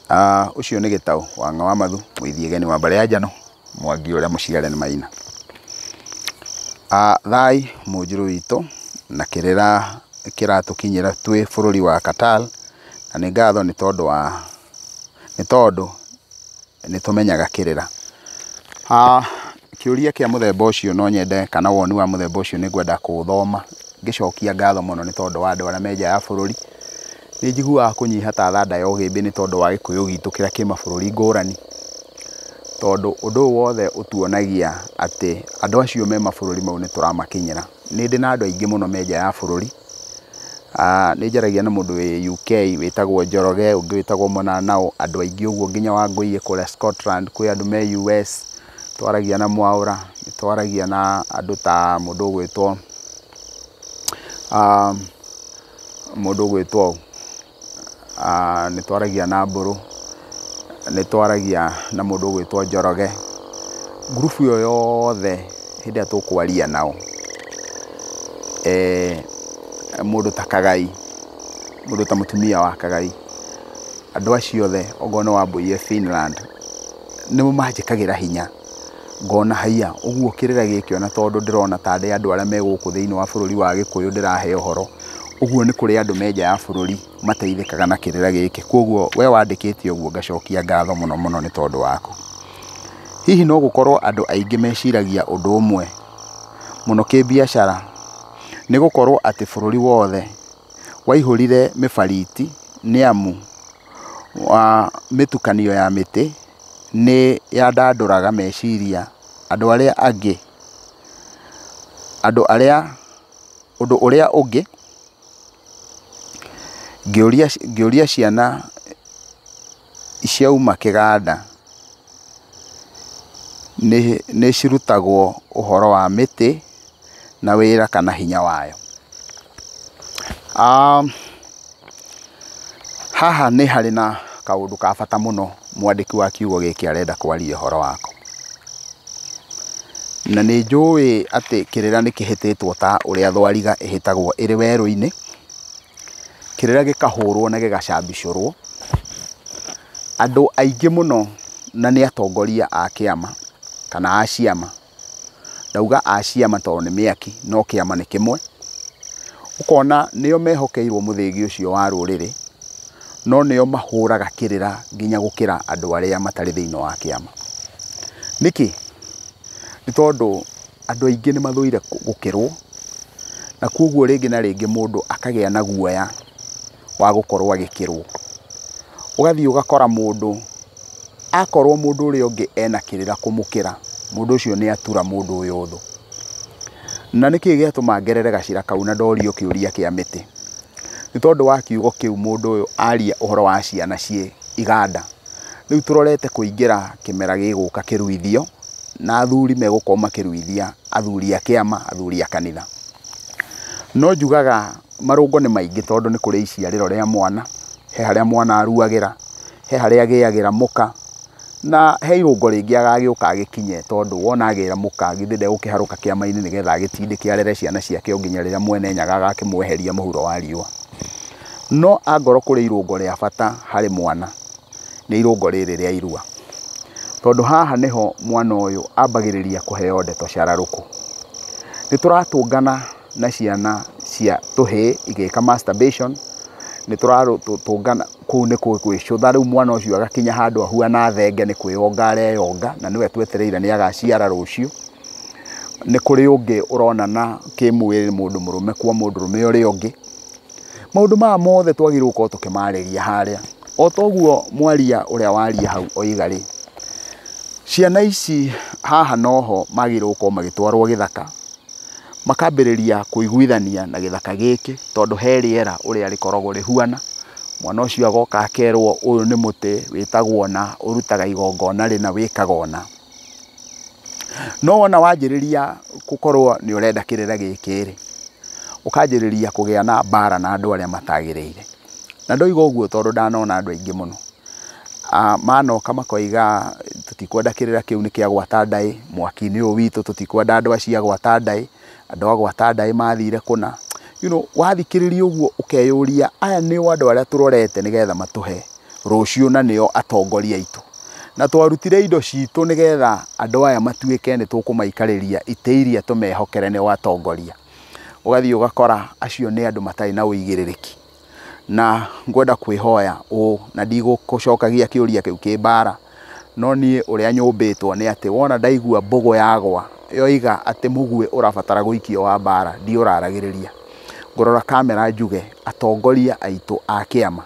Ũcio nĩ Gĩtaũ wa Ng'a wa Mathu, mũithiegeni wa mbarĩ ya Njano, Mwangi ũrĩa mũciare nĩ Maina. Thai mũnjũrũ witũ na kĩrĩra kĩratũkinyĩra twĩ bũrũri wa Qatar, na nĩ ngatho nĩ tondũ wa nĩ tondũ nĩ tũmenyaga kĩrĩra. Kĩũria kĩa mũthemba ũcio no nyende, kana woni wa mũthemba ũcio nĩ ngwenda kũũthoma ngĩcokia ngatho mũno nĩ tondũ wa andũ arĩa me nja ya bũrũri. Nĩ njiguaga kũnyiha ta thanda ya ũgĩmbĩ nĩ tondũ wa gĩkũyũ gitũ kĩrĩa kĩ mabũrũri ngũrani, tondũ ũndũ ũyũ wothe ũtuonagia atĩ andũ acio me mabũrũri mau nĩ tũramakinyĩra. Nĩ ndĩ na andũ aingĩ mũno me nja ya bũrũri. Nĩ njaragia na mũndũ wĩ UK wĩtagwo Njoroge, ũngĩ wĩtagwo Mũnanao, andũ aingĩ ũguo nginya Wangũi kũrĩa Scotland, kwĩ andũ me US, twaragia na Mwaũra, nĩ twaragia na andũ ta mũndũ ũgwĩtwo mũndũ ũgwĩtwo nĩ twaragia na Mbũrũ, nĩ twaragia na mũndũ ũgwĩtwo Njoroge. Ngurubu ĩyo yothe hĩndĩ ĩrĩa tũkwaria nao, mũndũ ta Kagai, mũndũ ta mũtumia wa Kagai, andũ acio othe okorwo nĩ Wambũi e Finland, nĩmo manjĩkagĩra hinya ngona haiya ũguo kĩrĩra gĩkĩ ona tondũ ndĩrona tarĩ andũ arĩa me gũkũ thĩinĩ wa bũrũri wa Gĩkũyũ ndĩrahe ũhoro, ũguo nĩ kũrĩ andũ me nja ya bũrũri mateithĩkaga na kĩrĩra gĩkĩ. Koguo we wandĩkĩte ũguo ngacokia ngatho mũno mũno nĩ tondũ waku. Hihi no gũkorwo andũ aingĩ meciragia ũndũ ũmwe mũno kĩbiacara, nĩ gũkorwo atĩ bũrũri wothe waihũrire mĩbariti nĩ amu wa mĩtukanio ya mĩtĩ nĩ yandandũraga meciria andũ arĩa angĩ, andũ arĩa ũndũ ũrĩa ũngĩ ngĩũria ciana ciauma kĩganda nĩ cirutagwo ũhoro wa mĩtĩ na wĩra kana hinya wayo. Haha nĩ harĩ na kaũndũ ka bata mũno mwandĩki wa kiugo gĩkĩ arenda kwaria ũhoro wako. Na nĩ njũĩ atĩ kĩrĩra nĩ kĩhĩtĩtwo ta ũrĩa thwariga ĩhĩtagwo ĩrĩ werũ-inĩ, kĩrĩra gĩkahũrwo na gĩgacambicũrwo. Andũ aingĩ mũno na nĩ atongoria a kĩama kana a ciama, ndauga a ciama tondũ nĩ mĩaki no kĩama nĩ kĩmwe, ũkona nĩo mehokeirwo mũthĩgi ũcio wa rũrĩrĩ, no nĩo mahũraga kĩrĩra nginya gũkĩra andũ arĩa matarĩ thĩinĩ wa kĩama. Nĩkĩ? Nĩ tondũ andũ aingĩ nĩ mathũire gũkĩrwo, na koguo rĩngĩ na rĩngĩ mũndũ akagĩa na guoya wa gũkorwo agĩkĩrwo. Ũgathiĩ ũgakora mũndũ, akorwo mũndũ ũrĩa ũngĩ ena kĩrĩra kũmũkĩra, mũndũ ũcio nĩ atura mũndũ ũyũ ũthũ. Na nĩkĩ gĩatũma ngerere gacĩra kau na ndorio kĩũria kĩa mĩtĩ? Nĩ tondũ wa kiugo kĩu mũndũ ũyũ aria ũhoro wa ciana ciĩ iganda. Rĩu tũrorete kũingĩra kĩmera gĩgũka kĩruithio, na athuri megũkorwo makĩruithia athuri a kĩama, athuri a kanitha. No njugaga marũngo nĩ maingĩ tondũ nĩ kũrĩ iciarĩro rĩa mwana, he harĩa mwana aruagĩra, he harĩa agĩagĩra mũka, na he irũngo rĩngĩ agagĩũka agĩkinye tondũ wona agĩra mũka githĩ ndegũkĩharũka kĩama-inĩ nĩgetha agĩtindĩke arere ciana ciake o nginya rĩrĩa mwene Nyaga agakĩmweheria mũhuro wa riũa. No angorwo kũrĩ irũngo rĩa bata harĩ mwana, nĩ irũngo rĩrĩ rĩa irua. Tondũ haha nĩho mwana ũyũ ambagĩrĩria kũheo ndeto cararũkũ. Nĩ tũratũngana na ciana cia tũhĩĩ igĩka masturbation, nĩ tũratũngana kũu nĩ gwĩcũtha rĩu mwana ũcio agakinya handũ ahuana thenge nĩ kwĩyonga areyonga, na nĩwe twetereire nĩ agaciara rũciũ. Nĩ kũrĩ ũngĩ ũronana kĩmwĩrĩ mũndũ mũrũme kwa mũndũ mũrũme ũrĩa ũngĩ. Maũndũ maya mothe twagĩrĩirwo gũkorwo tũkĩmarĩria harĩa. O toguo mwaria ũrĩa waria hau oiga rĩ, ciana ici haha noho magĩrĩirwo gũkorwo magĩtwarwo gĩthaka, makambĩrĩria kũiguithania na gĩthaka gĩkĩ tondũ he rĩera ũrĩa rĩkoragwo rĩhuana. Mwana ũcio agoka akerwo ũyũ nĩ mũtĩ wĩtagwo ũna, ũrutaga igongona rĩna, wĩkaga ũna. No wona wanjĩrĩria gũkorwo nĩ ũrenda kĩrĩra gĩkĩ rĩ, ũkanjĩrĩria kũgĩa na mbara na andũ arĩa matagĩrĩire. Na ndoiga ũguo tondũ ndanona andũ aingĩ mũno manoka makoiga tũtikwenda kĩrĩra kĩu nĩ kĩa gwata ndaĩ, mwaki-inĩ ũyũ witũ tũtikwenda andũ acio a gwata ndaĩ, andũ a gwata ndaĩ mathire kũna. You know, wathikĩrĩria ũguo ũkeyũria aya nĩo andũ arĩa tũrorete nĩgetha matũhe rũciũ na nĩo atongoria aitũ. Na twarutire indo citũ nĩgetha andũ aya matuĩke nĩ tũkũmaikarĩria itĩ iria tũmehokere nĩo atongoria. Ũgathiĩ ũgakora acio nĩ andũ matarĩ na ũigĩrĩrĩki. Na ngwenda kwĩhoya ũũ, na ndigũcokagia kĩũria kĩu kĩ mbara, no niĩ ũrĩa nyũmbĩtwo nĩ atĩ wona ndaigua mbũgũ yagwa yoiga atĩ mũguĩ ũrabatara gũikio wa mbara, ndiũraragĩrĩria. Ngũrora kamera njuge atongoria aitũ a kĩama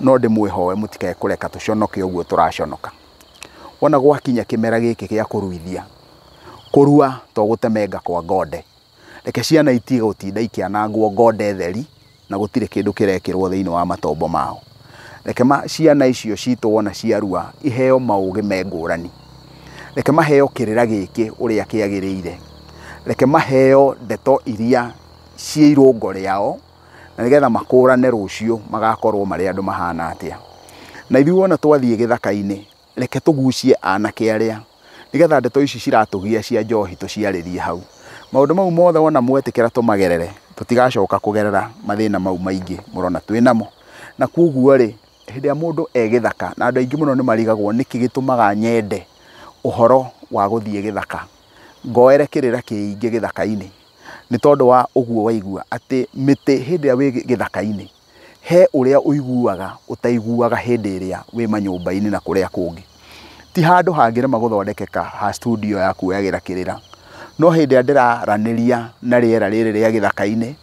no ndĩmwĩhoe mũtikae kũreka tũconoke ũguo tũraconoka. Wona gwakinya kĩmera gĩkĩ gĩa kũruithia, kũrua to gũtemenga kwa ngonde. Reke ciana itige gũtinda ikĩanangwo ngonde theri na gũtirĩ kĩndũ kĩrekĩrwo thĩinĩ wa matombo mao. Reke ciana icio citũ wona ciarua iheo maũgĩ me ngũrani. Reke maheo kĩrĩra gĩkĩ ũrĩa kĩagĩrĩire. Reke maheo ndeto iria ciĩ irũngo rĩao, na nĩgetha makũrane rũciũ magakorwo marĩ andũ mahana atĩa. Na ithuĩ wona twathiĩ gĩthaka-inĩ, reke tũgucie anake arĩa, nĩgetha ndeto ici ciratũgia cia njohi tũciarĩrie hau. Maũndũ mau mothe wona mwetĩkĩra tũmagerere, tũtigacoka kũgerera mathĩna mau maingĩ mũrona twĩ namo. Na koguo rĩ, hĩndĩ ĩrĩa mũndũ e gĩthaka, na andũ aingĩ mũno nĩ marigagwo nĩkĩ gĩtũmaga nyende ũhoro wa gũthiĩ gĩthaka, ngoere kĩrĩra kĩingĩ gĩthaka-inĩ, nĩ tondũ wa ũguo waigua atĩ mĩtĩ hĩndĩ ĩrĩa wĩ gĩthaka-inĩ he ũrĩa ũiguaga ũtaiguaga hĩndĩ ĩrĩa wĩ manyũmba-inĩ na kũrĩa kũngĩ. Ti handũ hangĩrema gũthondekeka ha studio ya kuoyagĩra kĩrĩra, no hĩndĩ ĩrĩa ndĩraranĩria na rĩera rĩrĩ rĩa gĩthaka-inĩ,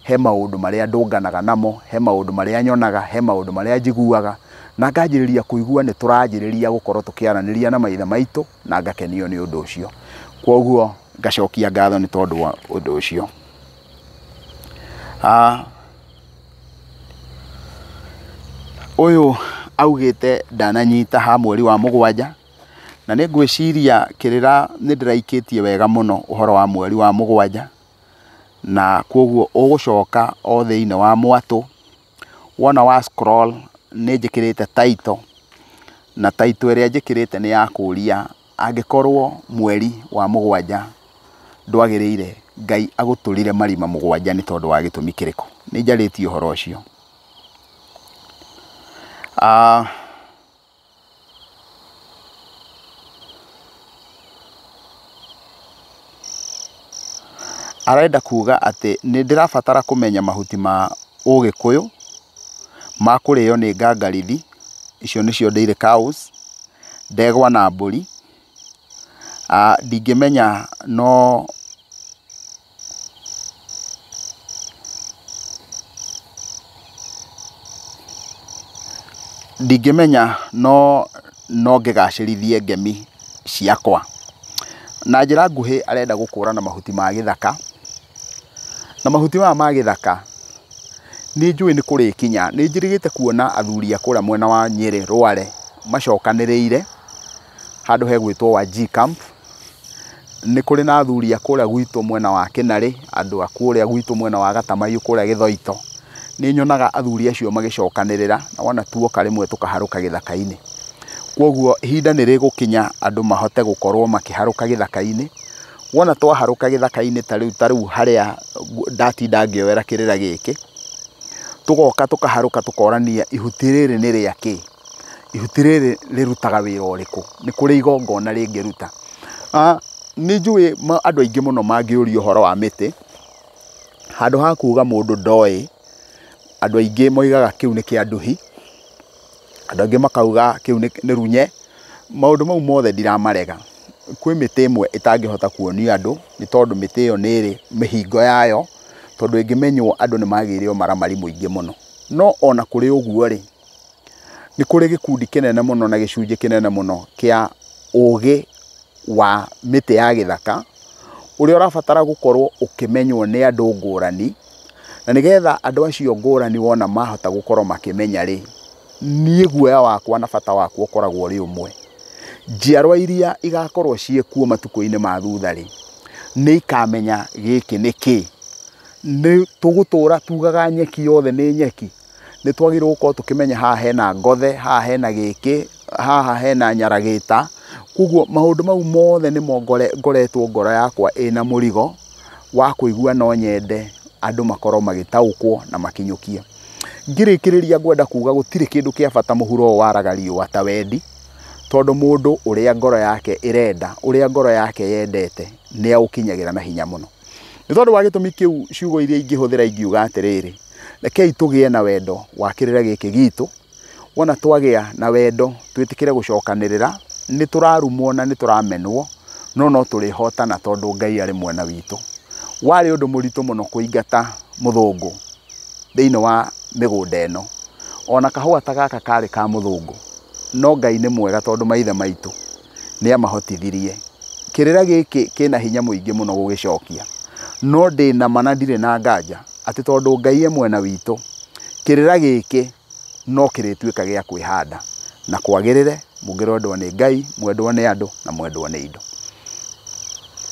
he maũndũ marĩa ndũnganaga namo, he maũndũ marĩa nyonaga, he maũndũ marĩa njiguaga, na nganjĩrĩria kũigua nĩ tũranjĩrĩria gũkorwo tũkĩaranĩria na maithe maitũ, na ngakenio nĩ ũndũ ũcio. Kwoguo ngacokia ngatho nĩ tondũ wa ũndũ ũcio. Ũyũ augĩte ndananyita ha mweri wa mũgwanja, na nĩ ngwĩciria kĩrĩra nĩ ndĩraikĩtie wega mũno ũhoro wa mweri wa mũgwanja, na kwoguo ũgũcoka o thĩinĩ wa mwatũ. Wona wa scroll nĩ njĩkĩrĩte title, na title ĩrĩa njĩkĩrĩte nĩ ya kũũria angĩkorwo mweri wa mũgwanja ndwagĩrĩire Ngai agũtũrire marima mũgwanja nĩ tondũ wa gĩtũmi kĩrĩkũ. Nĩ njarĩtie ũhoro ũcio. Arenda kuga atĩ nĩ ndĩrabatara kũmenya mahuti ma ũgĩkũyũ ma kũrĩo nĩ ngangarithi, icio nĩcio dairy cows, ndegwa na mbũri. Ndingĩmenya no ndingĩmenya no no ngĩgacĩrithie ngemi ciakwa. Na njĩra nguhĩ arenda gũkũrana mahuti ma gĩthaka, na mahuti maya ma gĩthaka nĩ njũĩ nĩ kũrĩkinya. Nĩ njĩrĩgĩte kuona athuri a kũrĩa mwena wa Nyĩrĩ Rware macokanĩrĩire handũ hegwĩtwo Wajir Camp. Nĩ kũrĩ na athuri a kũrĩa gwitũ mwena wa Kĩnarĩ, andũ a kũrĩa gwitũ mwena wa Gatamaiyũ kũrĩa Gĩthoito. Nĩ nyonaga athuri acio magĩcokanĩrĩra, na wona tuoka rĩmwe tũkaharũka gĩthaka-inĩ. Kwoguo ihinda nĩ rĩgũkinya andũ mahote gũkorwo makĩharũka gĩthaka-inĩ. Wona twaharũka gĩthaka-inĩ ta rĩu harĩa ndatinda ngĩoera kĩrĩra gĩkĩ, tũgoka tũkaharũka tũkorania ihuti rĩrĩ nĩ rĩa kĩ, ihuti rĩrĩ rĩrutaga wĩra ũrĩkũ, nĩ kũrĩ igongona rĩngĩruta. Nĩ njũĩ andũ aingĩ mũno mangĩũria ũhoro wa mĩtĩ, handũ ha kuga mũndũ ndoĩ, andũ aingĩ moigaga kĩu nĩ kĩa nduhi, andũ angĩ makauga kĩu nĩ runye. Maũndũ mau mothe ndiramarega. Kwĩ mĩtĩ ĩmwe ĩtangĩhota kuonio andũ, nĩ tondũ mĩtĩ ĩyo nĩ ĩrĩ mĩhingo yayo, tondũ ĩngĩmenywo andũ nĩ magĩire ũmaramari mũingĩ mũno. No ona kũrĩ ũguo rĩ, nĩ kũrĩ gĩkundi kĩnene mũno na gĩcunjĩ kĩnene mũno kĩa ũgĩ wa mĩtĩ ya gĩthaka, ũrĩa ũrabatara gũkorwo ũkĩmenywo nĩ andũ ngũrani, na nĩgetha andũ acio ngũrani wona mahota gũkorwo makĩmenya rĩ, niĩ guoya wakwa na bata wakwa ũkoragwo ũrĩ ũmwe. Njiarwa iria igakorwo ciĩkuo matukũ-inĩ ma thutha rĩ, nĩ ikamenya gĩkĩ nĩ kĩ. Nĩ tũgũtũra tugaga nyeki yothe nĩ nyeki. Nĩ twagĩrĩirwo gũkorwo tũkĩmenya haha hena ngothe, haha hena gĩkĩ, haha hena nyaragĩta. Koguo maũndũ mau mothe nĩmo ngoretwo ngoro yakwa ĩna mũrigo wa kũigua no nyende andũ makorwo magĩtaũkwo na makinyũkie. Ngĩrĩkĩrĩria ngwenda kuga gũtirĩ kĩndũ kĩa bata mũhuro ũyũ waraga riũa ta wendi, tondũ mũndũ ũrĩa ngoro yake ĩrenda, ũrĩa ngoro yake yendete, nĩ aũkinyagĩra na hinya mũno. Nĩ tondũ wa gĩtũmi kĩu ciugo iria ingĩhũthĩra ingiuga atĩrĩrĩ, rekei tũgĩe na wendo wa kĩrĩra gĩkĩ gitũ. Wona twagĩa na wendo twĩtĩkĩre gũcokanĩrĩra, nĩ tũrarumwo na nĩ tũramenwo, no no tũrĩhotana tondũ Ngai arĩ mwena witũ. Warĩ ũndũ mũritũ mũno kũingata mũthũngũ thĩinĩ wa mĩgũnda ĩno. Ona kahũa ta gaka karĩ ka mũthũngũ, no Ngai nĩ mwega tondũ maithe maitũ nĩ amahotithirie. Kĩrĩra gĩkĩ kĩna hinya mũingĩ mũno gũgĩcokia, no ndĩna ma na ndirĩ na nganja atĩ tondũ Ngai e mwena witũ, kĩrĩra gĩkĩ no kĩrĩtuĩka gĩa kwĩhanda na kwagĩrĩre, mũngĩrwendwo nĩ Ngai, mwendwo nĩ andũ na mwendwo nĩ indo.